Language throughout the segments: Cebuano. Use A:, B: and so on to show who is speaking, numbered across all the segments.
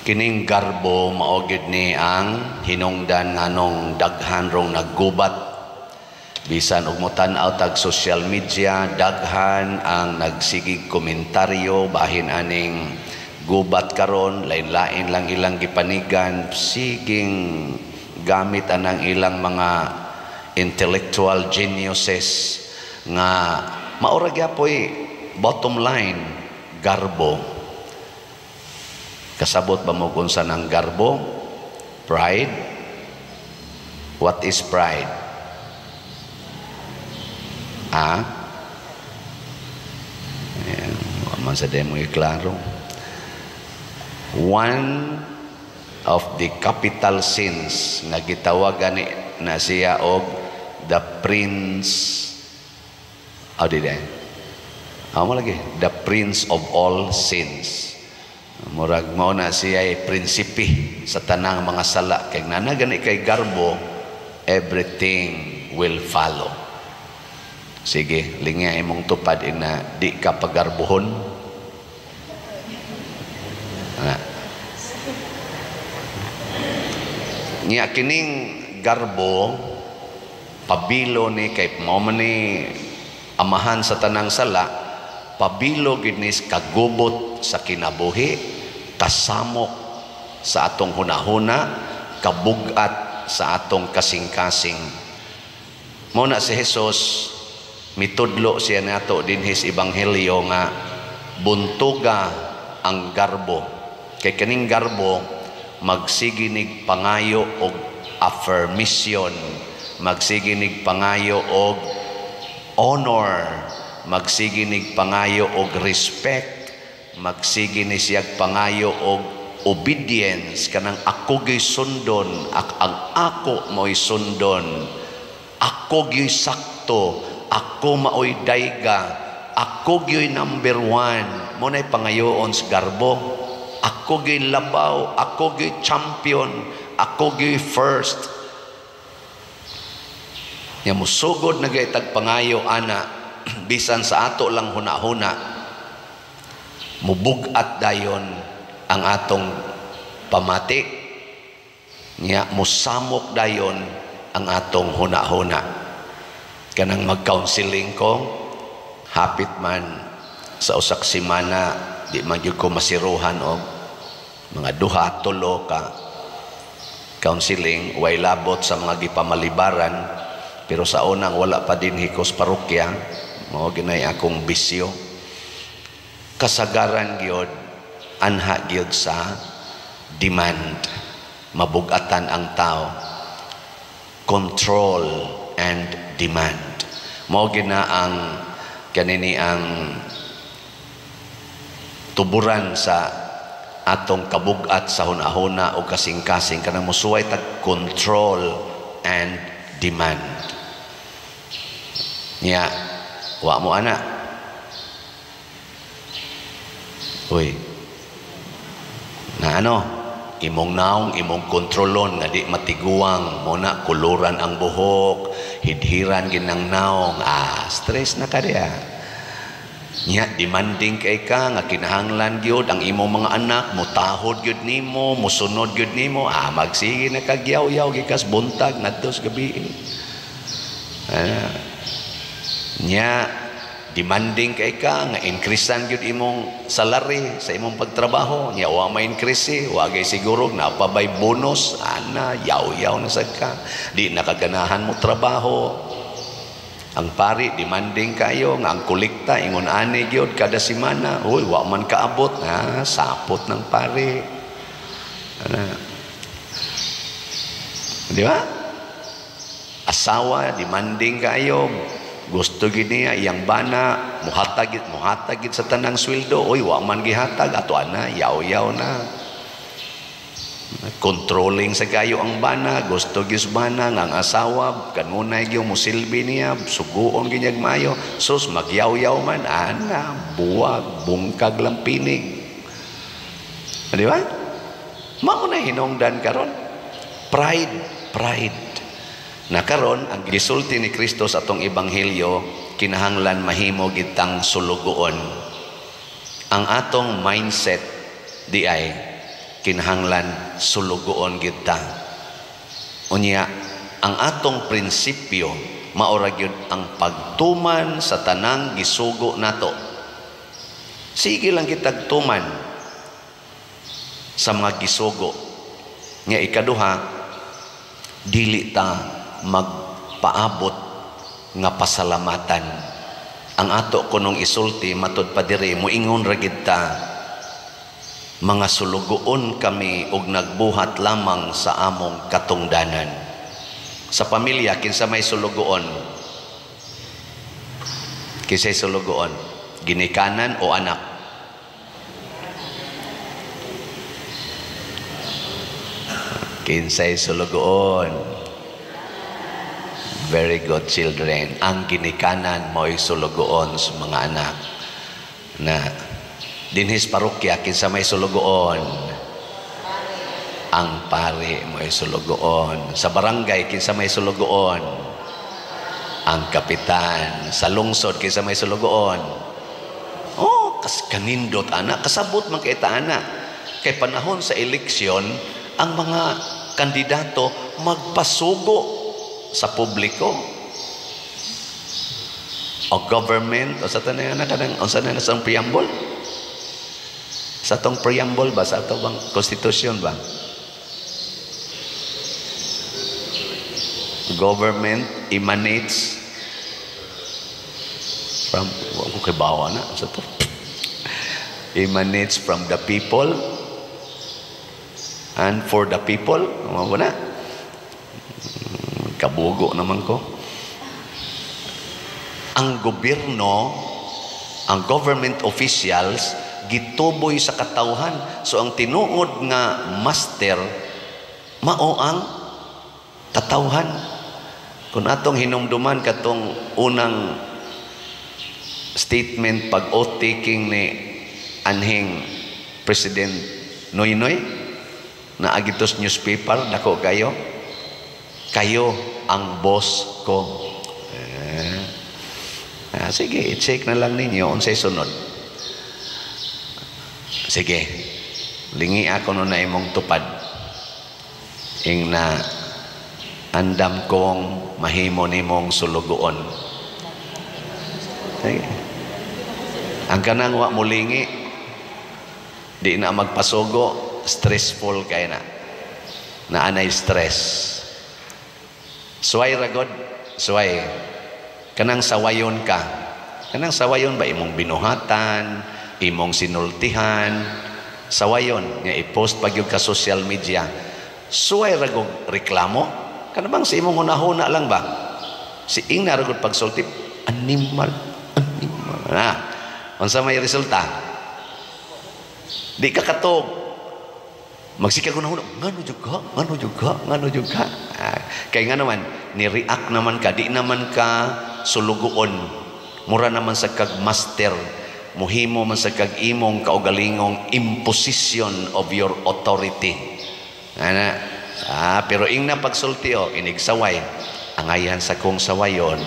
A: Kining garbo mao gyud ni ang hinungdan nganong daghan rong naggubat. Bisan og motan-aw tag social media, daghan ang nagsigig komentaryo bahin aning gubat karon, lain-lain lang ilang gipanigan, siging gamit anang ilang mga intellectual geniuses nga maura gyapoy bottom line, garbo. Kasabot ba mo kung unsa nang garbo? Pride? What is pride? Ah? Ayan, man sa demo iklaro. One of the capital sins nga gitawagan ni na siya og the prince, oh, di di. Amo lagi, the prince of all sins. Murag mao na siya ay prinsipe sa tanang mga sala, kay nana gani kay garbo, everything will follow. Sige, lingya imong tupad ina di ka pagarbuhon. Ana. Nya kining garbo pabilo ni kay mao man ni amahan sa tanang sala, pabilo gid ni kagubot sa kinabuhi, kasamok sa atong hunahuna, kabugat sa atong kasing-kasing. Mao na si Jesus mitudlo siya nato dinhi sa ebanghelyo nga buntuga ang garbo. Kay kaning garbo magsiginig pangayo og affirmation, magsiginig pangayo og honor, magsiginig pangayo og respect, magsige ni siyag pangayo og obedience, kanang ako gyud sundon, ang ako mo'y sundon, ako gyud sakto, ako maoy dayga, ako gyud number one. Mo na'y pangayoon sa garbo. Ako gyud labaw, ako gyud champion, ako gyud first. Nya musugod na gyud tag pangayo ana, bisan sa ato lang hunahuna, mubug-at dayon ang atong pamati, nya musamok dayon ang atong hunahuna. Kanang mag-counseling ko, hapit man sa usak semana di man gyud ko masiruhan og mga duha tulo ka counseling, way labot sa mga gipamalibaran. Pero sa unang wala pa din hikos parokya, mao ginay akong bisyo. Kasagaran gyud anha gyud sa demand, mabugatan ang tao, control and demand. Mao gina ang kanini ang tuburan sa atong kabugat sa hunahuna o kasing-kasing, kanang musuway tag control and demand. Nya wa mo ana, uy, na ano imong naong imong kontrolon nga di matiguang mo na, kuluran ang buhok, hidhiran ginang naong, stress na ka diya. Nya demanding kay ka nga kinahanglan gyud ang imong mga anak mutahod gyud nimo, musunod gyud nimo, magsige na kagyaw-yaw gikas buntag ngadto sa gabi. Nya demanding kay ka nga increasean gyud imong salary sa imong pagtrabaho. Nya wa ma-increase, wa gay siguro napabay bonus ana, yaw-yaw na sad ka, di nakaganahan mo trabaho. Ang pari demanding kayo nga ang kolekta ingon ani gyud kada semana, uy, wa man kaabot, sapot ng pari ana, di ba? Asawa demanding kayo, gusto gid niya iyang bana muhatag muhatag gid sa tanang sweldo, uy, wa man gihatag ato ana, yaw-yaw na. Controlling sa kayo ang bana, gusto gyud bana nga ang asawa kanunay gyud musilbi niya, suguon gyud niya maayo, sus magyaw-yaw man ana, buwag bungkag lang pinig, di ba? Mao na hinungdan karon, pride, pride. Na karon ang gisulti ni Kristo sa atong ebanghelyo, kinahanglan mahimo gitang sulugoon. Ang atong mindset di ay Kinahanglan sulugoon gyud ta. Unya ang atong prinsipyo mao ra gyud ang pagtuman sa tanang gisugo nato. Sige lang kitag tuman sa mga gisugo. Nga ikaduha, dili ta magpaabot nga pasalamatan. Ang ato kunong isulti matud pa diri, moingon ra gid ta, mga sulugoon kami og nagbuhat lamang sa among katungdanan. Sa pamilya, kinsa may sulugoon? Kinsay sulugoon? Ginikanan o anak? Kinsay sulugoon? Very good, children. Ang ginikanan mo'y sulugoon sa mga anak. Na dinhis parokya, kinsa may sulugoon? Ang pare mo'y sulugoon. Sa barangay, kinsa may sulugoon? Ang kapitan. Sa lungsod, kinsa may sulugoon? Oh, kas kanindot ana, kasabot man kay ta ana. Kay panahon sa eleksyon, ang mga kandidato magpasugo sa publiko o government o sa tanan na kanang unsa na sa preamble, sa tong preamble ba, sa ato bang constitution ba, government emanates from, wa ko kay bawa na sa to, emanates from the people and for the people. Mao na, kabugo naman ko. Ang gobyerno, ang government officials, gituboy sa katawhan. So ang tinuod nga master, mao ang katawhan. Kung atong hinumduman katong unang statement pag oath taking ni anhing President Noynoy, na agitos newspaper, dako kayo, kayo ang boss ko. Sige, i-check na lang ninyo unsay sunod. Sige, lingi ako no na imong tupad. Ing na andam kong mahimo nimong sulugoon. Sige. Ang kanang wa mulingi, di na magpasugo, stressful kay na. Naanay stress. Suway ragod, suway. Kanang sawayon ka. Kanang sawayon ba imong binuhatan, imong sinultihan, sawayon nga i-post pag yung ka social media. Suway ragog reklamo. Kana bang sa imong hunahuna lang ba? Si ingna ragod pagsulti, animal, animal. Na. Unsa may resulta? Di ka katog. Magsika ko na huna, ngano jud ka, ngano jud ka, ngano jud ka. Kay nga naman, ni-react naman ka, di naman ka sulugoon. Mura naman sa kag master, muhimo man sa kag imong kaugalingong imposition of your authority. Ana, pero ing na pagsulti o, inigsaway, angayan sa kong sawayon,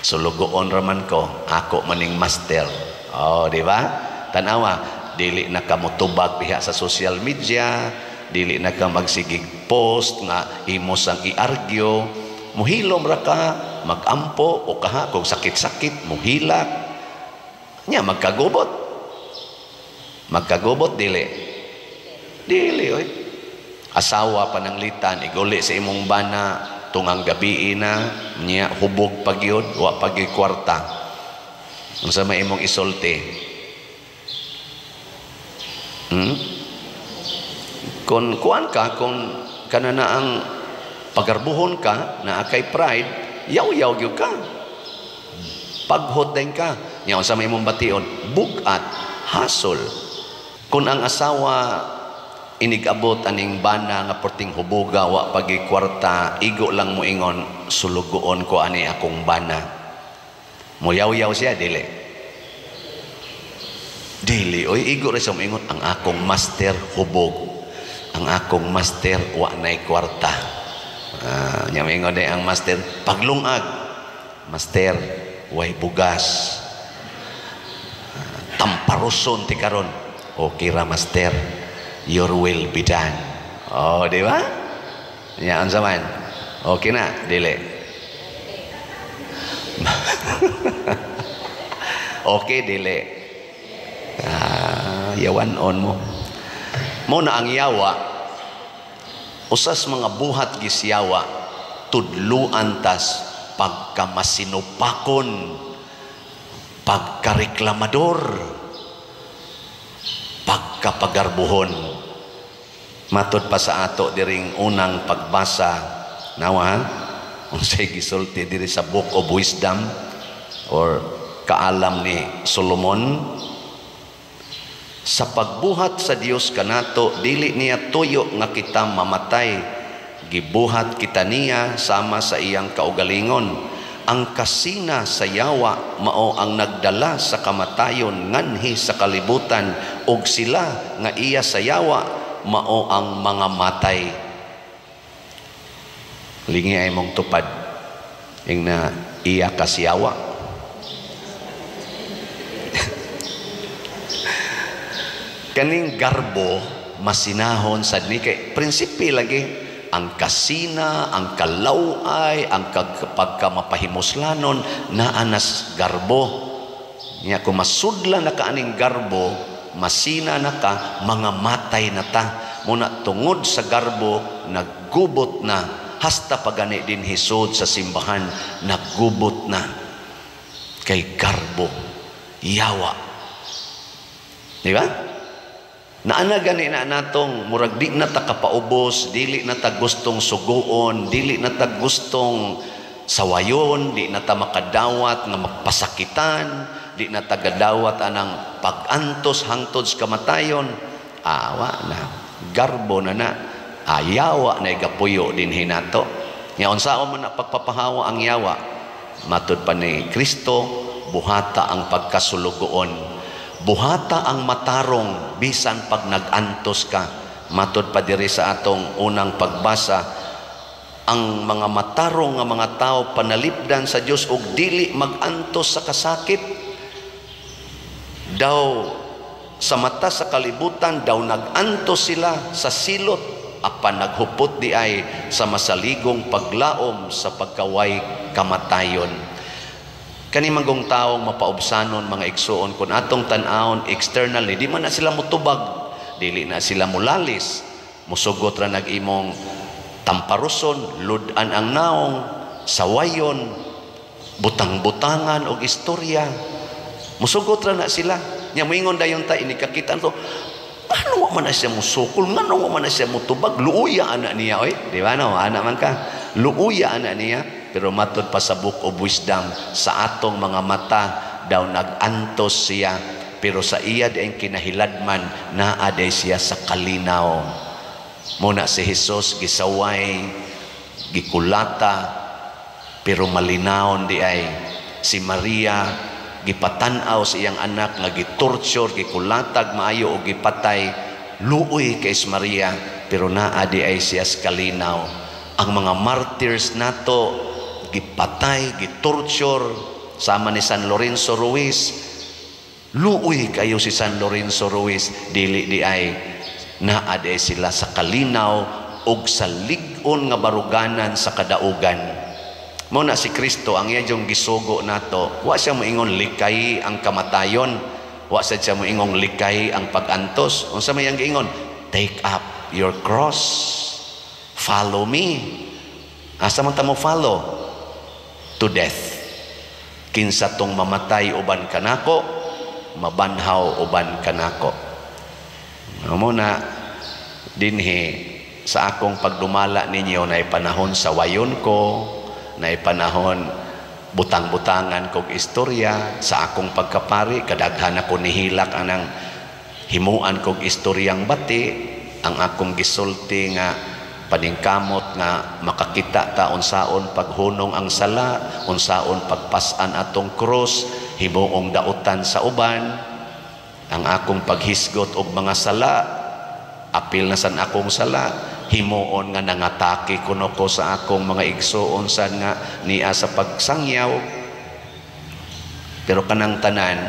A: sulugoon raman ko, ako maning master. Oh, di ba? Tanawa, dili na ka motubag diha sa social media, dili na ka magsigig post nga imo sang i-argue, muhilom ra ka, magampo o kaha kung sakit-sakit, muhilak. Nya magkagubot. Magkagubot dili. Dili oy. Asawa pananglitan iguli sa imong bana tungang gabi na nya hubog pagyud, wa pagi kwarta. Unsa may imong isulti? Kung kuan ka, kung kanana ang pagarbuhon ka, naa kay pride, yaw-yaw gyud ka. Paghot din ka. Nya unsa may imong bation? Bugat, hasol. Kung ang asawa inigabot aning bana nga porting hubuga, wa pagi kwarta, igo lang mo ingon, sulugoon ko ani akong bana. Muyaw-yaw siya, dili. Dili, oy, igo ra siya moingon, ang akong master hubog. Ang akong master wa nay kwarta. Nya moingon day ang master paglungag. Master way bugas. Tamparuson ti karon. Okay ra master. Your will be done. Oh, di ba? Nya unsa man? Okay na, dili. Okay, dili. Ah, yawan on mo. Mo na ang yawa, usas mga buhat gisyawa, tudluan tas pagkamasinupakon, pagkareklamador, pagkapagarbuhon. Matod pa sa ato diring unang pagbasa, nawa ha? Unsay gisulti diri sa Book of Wisdom or kaalam ni Solomon? Sa pagbuhat sa Dios kanato, dili niya tuyo nga kita mamatay. Gibuhat kita niya sama sa iyang kaugalingon. Ang kasina sa yawa mao ang nagdala sa kamatayon nganhi sa kalibutan, ug sila nga iya sa yawa mao ang mga matay. Lingi ay mong tupad ing na iya kasiyawa. Kaning garbo masinahon sad ni kay prinsipe lagi ang kasina, ang kalaway, ang pagkamapahimuslanon naanas garbo. Nya kung masudla na ka aning garbo, masina na ka, mga matay na ta. Muna tungod sa garbo naggubot na, hasta pagani din hisod sa simbahan naggubot na kay garbo, yawa. Di ba? Naana gani na natong murag di na ta kapaubos, dili na ta gustong suguon, dili na ta gustong sawayon, di na ta makadawat nga mapasakitan, di na ta gadawat anang pag-antos hangtod sa kamatayon. Awa na, garbo na na, ayawa na igapuyo din hinato. Nya unsaon man na pagpapahawa ang yawa? Matud pa ni Kristo, buhata ang pagkasulugoon, buhata ang matarong bisan pag nag-antos ka. Matud pa diri sa atong unang pagbasa, ang mga matarong nga mga tao panalipdan sa Dios og dili mag-antos sa kasakit. Daw sa mata sa kalibutan daw nag-antos sila sa silot, apan naghupot di ay sa masaligong paglaom sa pagkaway kamatayon. Kani manggong taong mapaubsanon, mga igsuon, kung atong tan-awon externally, di man na sila mutubag, dili na sila mulalis, musugot ra nag-imong tamparuson, ludan ang naong, sawayon, butang-butangan og istorya. Musugot ra na sila. Nya moingon dayon ta inikakita to, ngano man na siya musukol, ngano man na siya mutubag, luuya ana niya oy, di ba no? Ana man ka, luuya ana niya. Pero matod pa sa Book of Wisdom, sa atong mga mata daw nag-antos siya, pero sa iya di ang kinahiladman, naa day siya sa kalinaw. Muna si Jesus gisaway, gikulata, pero malinawon di ay. Si Maria gipatan-aw sa iyang anak nga gitorture, gikulatag maayo o gipatay, luoy kay Maria, pero naa di ay siya sa kalinaw. Ang mga martyrs nato gipatay, gitorture, sama ni San Lorenzo Ruiz. Luoy kayo si San Lorenzo Ruiz, dili di ay naa di ay sila sa kalinaw og sa lig-on nga baruganan sa kadaugan. Mao na si Kristo ang iya jung gisugo nato, wa siya moingon likay ang kamatayon, wa sad siya moingong likay ang pag-antos. Unsa may ang giingon? Take up your cross, follow me. Asa man ta mo follow? To death. Kinsa tong mamatay uban kanako, mabanhaw uban kanako. Mao na dinhi sa akong pagdumala ninyo, na panahon sa wayon ko, na panahon butang-butangan kog istorya sa akong pagkapari, kadaghan ako nihilak anang himuan kog istoryang bati, ang akong gisulti nga paningkamot nga makakita ta unsaon paghunong ang sala, unsaon pagpas-an atong krus, himuong dautan sa uban, ang akong paghisgot og mga sala, apil na san akong sala, himuon nga nangatake kuno ko sa akong mga igsuon san nga niya sa pagsangyaw. Pero kanang tanan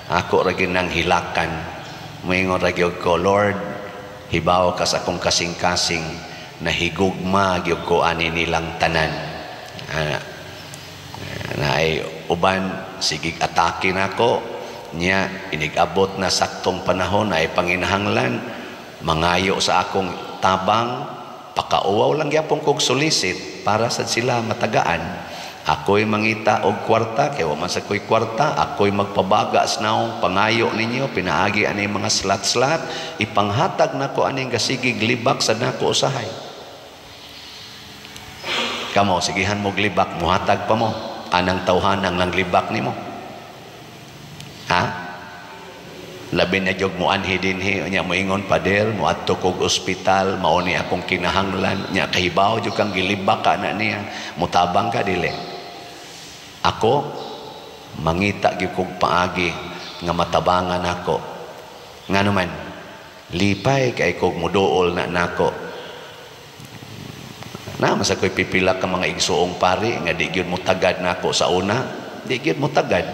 A: ako ra gyud nang hilakan. Moingon ra gyud ko, Lord, Hibaw ka sa akong kasing-kasing, nahigugma gyud ko ani nilang tanan. Ana naay uban sigig atake nako nya, inig-abot na saktong panahon ay panginahanglan mangayo sa akong tabang, pakauwaw lang gyapon kog solicit para sad sila matagaan. Ako'y mangita og kwarta kay wa man sa ko'y kwarta. Ako'y magpabaga sa naong pangayo ninyo pinaagi ani mga slat-slat, ipanghatag nako aning gasigig libak sa nako usahay. Kamo sigihan mo libak, muhatag pa mo anang tawhanang nang libak nimo, ha? Labi na jog mo anhi dinhi nya, moingon, "Pader, moadto kog ospital, mao ni akong kinahanglan." Nya kahibaw jud kang gilibak ka na niya, mutabang ka dili? Ako mangita gyud kog paagi nga matabangan ako. Ngano man, lipay kay kog muduol na nako. Na masa ko'y pipila ka mga igsuong pari nga di gyud mo tagad nako sa una, di gyud mo tagad.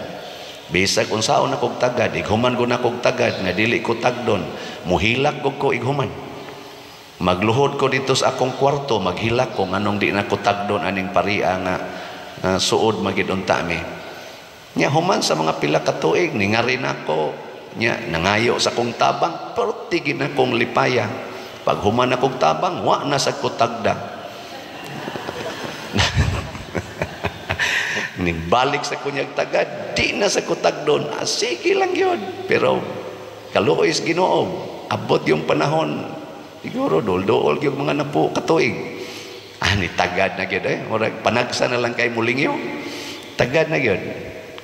A: Bisag unsaon na kog tagad, ighuman ko na kog tagad nga dili ko tagdon, muhilak ko ighuman. Magluhod ko dito sa akong kwarto, maghilak ko nganong di na ko tagdon aning paria nga suod magid unta mi. Nya human sa mga pila ka tuig, ningarin ako, nya nangayo sa akong tabang, perti gid na kong lipaya. Pag human akong tabang, wa na sa ko tagda. Nibalik sa kunyag tagad, di na sa kutag doon. Ah, sige lang yun. Pero kaluoy sa Ginoo, abot yung panahon. Siguro dol-dool yung mga napo katuig. Ah, ni tagad na gyud eh. Murag panagsa na lang kay mulingyo. Tagad na gyud.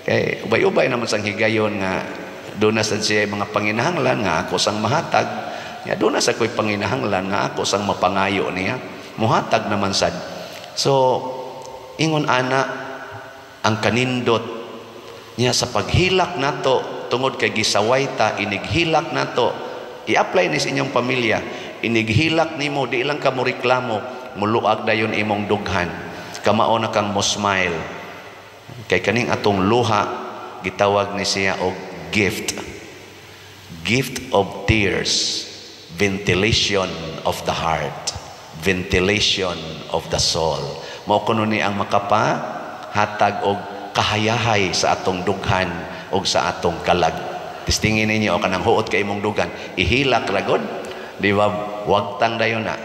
A: Kay ubay-ubay naman sang higayon nga doon na sa siya mga panginahanglan nga ako sang mahatag. Ya doon na sa ko'y panginahanglan nga ako sang mapangayo niya. Muhatag naman sad. So ingon ana ang kanindot niya sa paghilak nato tungod kay gisaway ta, inighilak nato, i-apply ni sa inyong pamilya. Inighilak nimo, di lang ka mo reklamo, muluag dayon imong dughan, kamao na kang mo smile kay kaning atong luha gitawag ni siya og gift, gift of tears, ventilation of the heart, ventilation of the soul. Mao kuno ni ang makapa hatag og kahayahay sa atong dughan og sa atong kalag. Tistingin ninyo kanang huot kay imong dughan, ihilak ra gud, di ba? Wagtang dayon na.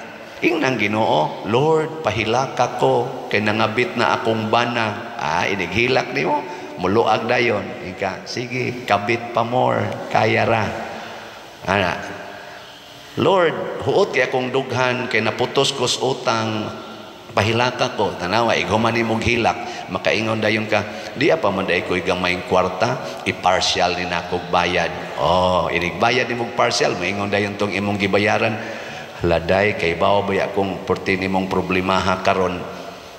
A: Ingnang Ginoo, "Lord, pahilaka ko kay nangabit na akong bana." Ah, inighilak nimo, muluag dayon. Ika, "Sige, kabit pa more, kaya ra." Ana. "Lord, huot kay akong dughan kay naputos ko sa utang, pahilaka ko." Tanawa, ighuman nimog hilak, makaingon dayon ka, "Di pa man day ko'y gamayng kwarta, i-partial ni nakog bayad." Oh, inigbayad nimog partial, maingon dayon tong imong gibayaran, "Laday, kay bawo baya kung porti nimong problemaha karon."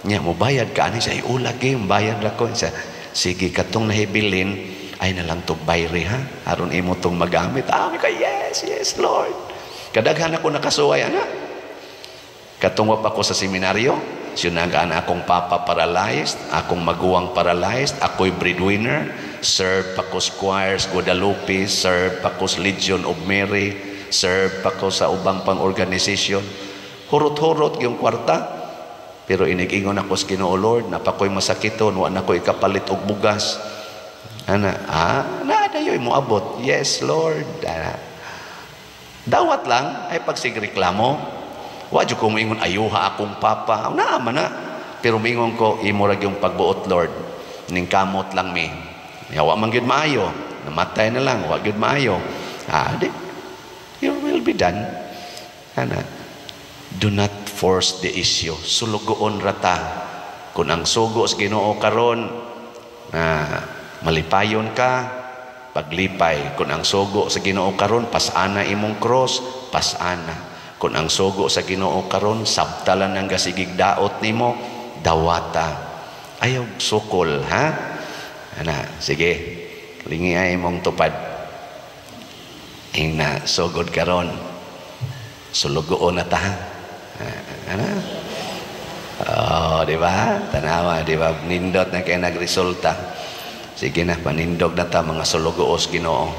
A: Nya mo bayad ka ani siya, "Ulagi, bayad ra ko." Siya, "Sige, katong nahibilin ay na lang tog bayri ha, aron imo tong magamit." Ah, ka, "Yes, yes, Lord." Kadaghan ako nakasuway ana. Katong pa ko sa seminaryo, sinagaan akong papa paralyzed, akong maguwang paralyzed, ako'y breadwinner, serve pa ko sa choirs Guadalupe, serve pa ko sa Legion of Mary, serve pa ko sa ubang pang organization. Hurot-hurot yung kwarta. Pero inig-ingon ako sa Ginoo, "Lord, napakoy masakiton, wa na ko ikapalit og bugas." Ana, ah, na dayoy moabot. "Yes, Lord." Ana. Dawat lang ay pagsigreklamo. Wa jud ko moingon, "Ayuha akong papa." Naa man na. Pero moingon ko, "Imo ra gyung pagbuot, Lord. Ning kamot lang mi. Ya, wa man gyud maayo. Namatay na lang, wa gyud maayo. Ah, di. Your will be done." Ana. Do not force the issue. Sulugoon rata. Kung ang sugo sa Ginoo karon na malipayon ka, paglipay. Kung ang sugo sa Ginoo karon pasana imong cross, pasana. Kung ang sugo sa Ginoo karon sabtalan ang gasigig daot nimo, dawata. Ayaw sukol, ha? Ana, sige. Lingi ay imong tupad. Ingna sugod karon. Sulugoon na ta. Ana? Oh, di ba? Tanawa, di ba? Nindot na kay nagresulta. Sige na, panindog na ta mga sulugoos Ginoo.